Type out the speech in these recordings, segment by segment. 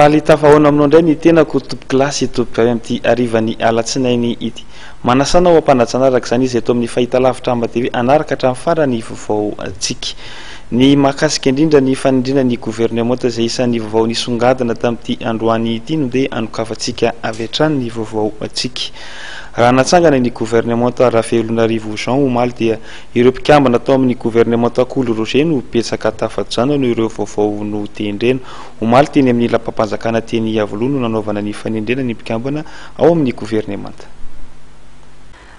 Faly tafahaona aminao indray ny tenako tompokolahy sy tompokovavy amin'ity harivan'ny alatsinainy ity. Manasa anao hampanajana araka izany izy eto amin'ny fahitalavitra Amba TV hanaraka hatramin'ny farany vaovaontsika. Ny mahakasika indrindra ny fanindriana ny governemanta izay isan'ny vaovao nisongadina tamin'ity androany ity no ndeha hanokafantsika avy hatrany ny vaovaontsika. Raha natsangana ny governemanta Ravelonarivo Jean omaly dia ireo mpikambana tao amin'ny governemanta Kolo Roger no betsaka tafajanona noho ireo vaovao notendrena. Omaly teny amin'ny lapam-panjakana teny Iavoloha no nanaovana ny fanendrena ny mpikambana ao amin'ny governemanta.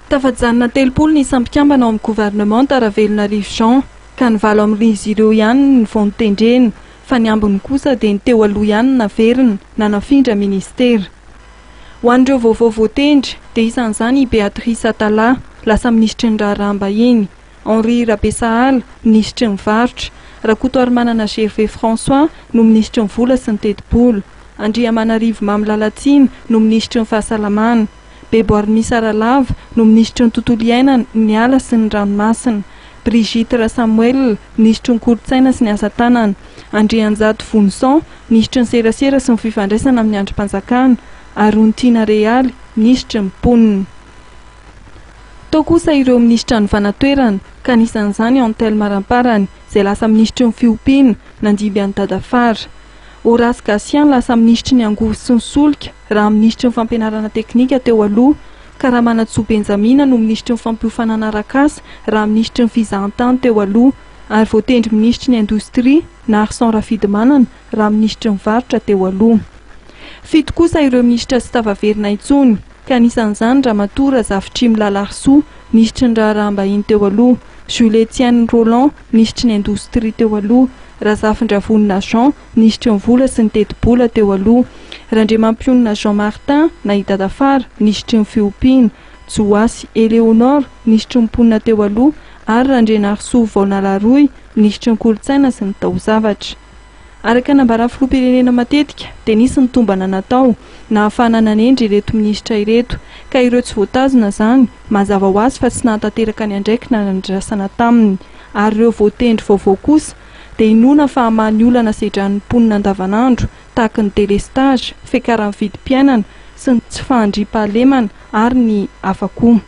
Tafajanona 30 ny isam-pikambana ao amin'ny governemanta Ravelonarivo Jean, ka ny valo amin'izy ireo ihany no vao notendrena, fa ny ambiny kosa dia ny teo aloha ihany no naverina na nafindra minisitera. Ho an'ireo vaovao voatendry dia isan'izany i Béatrice Atallah, lasa minisitry ny raharaham-bahiny, Henri Rabesahala, minisitry ny varotra, Rakotoarimanana Gervais François no minisitry ny vola sy ny tetibola, Andriamanarivo Mamy Lalatsiana no minisitry ny fahasalamana, Beboarimisa Ralava no minisitry ny tontolo iainana, ny ala sy ny ranomasina, Brigitte Rasamoelina, minisitry ny kolontsaina sy ny asa tanana, Andrianjato Vonison, minisitry ny serasera sy ny fifandraisana amin'ny andrim-panjakana, ary Onitiana Realy, minisitry ny mponina. Tao kosa ireo minisitra novana toerana, ka anisan'izany Anthelme Ramparany, izay lasa minisitry ny fiompiana, nandimby an'i Dadafara. Horace Gatien lasa minisitry ny angovo sy ny solika, raha minisitry ny fampianarana teknika teo aloha, ka Ramanantsoa Benjamina no minisitry ny fampiofanana arak'asa, raha minisitry ny fizahantany teo aloha, ary voatendry minisitry ny indostria, Narson Rafidimanana, raha minisitry ny varotra teo aloha. Fito kosa ireo minisitra tsy tafaverina intsony. ka anisan'izany Ramatoa Razafitrimo Lalarisoa, minisitry ny Raharaham-bahiny teo aloha, Jules Etienne Rolland, minisitry ny Indostria teo aloha, Razafindravonona Jean, minisitry ny Vola sy ny Tetibola teo aloha, Randriamampionona Jean Martin na i Dadafara, minisitry ny Fiompiana, Johasy Eléonore, minisitry ny Mponina teo aloha ary Randrianarisoa Vaonalaroy, minisitry ny Kolontsaina sy ny Taozavatra. Araka ny nambaran'ny filoham-pirenena matetika dia nisy ny tombana natao nahafahana nanendry ireto minisitra ireto ka ireo tsy voatazona izany mazava ho azy fa tsy nahatanteraka ny andraikiny nandrasana taminy ary ireo voatendry vaovao kosa dia inoana fa hamaha ny olana sedran'ny mponina andavanandro tahaka ny délestage, fiakaran'ny vidim-piainana sy ny tsy fahandriampahalemana ary ny hafa koa.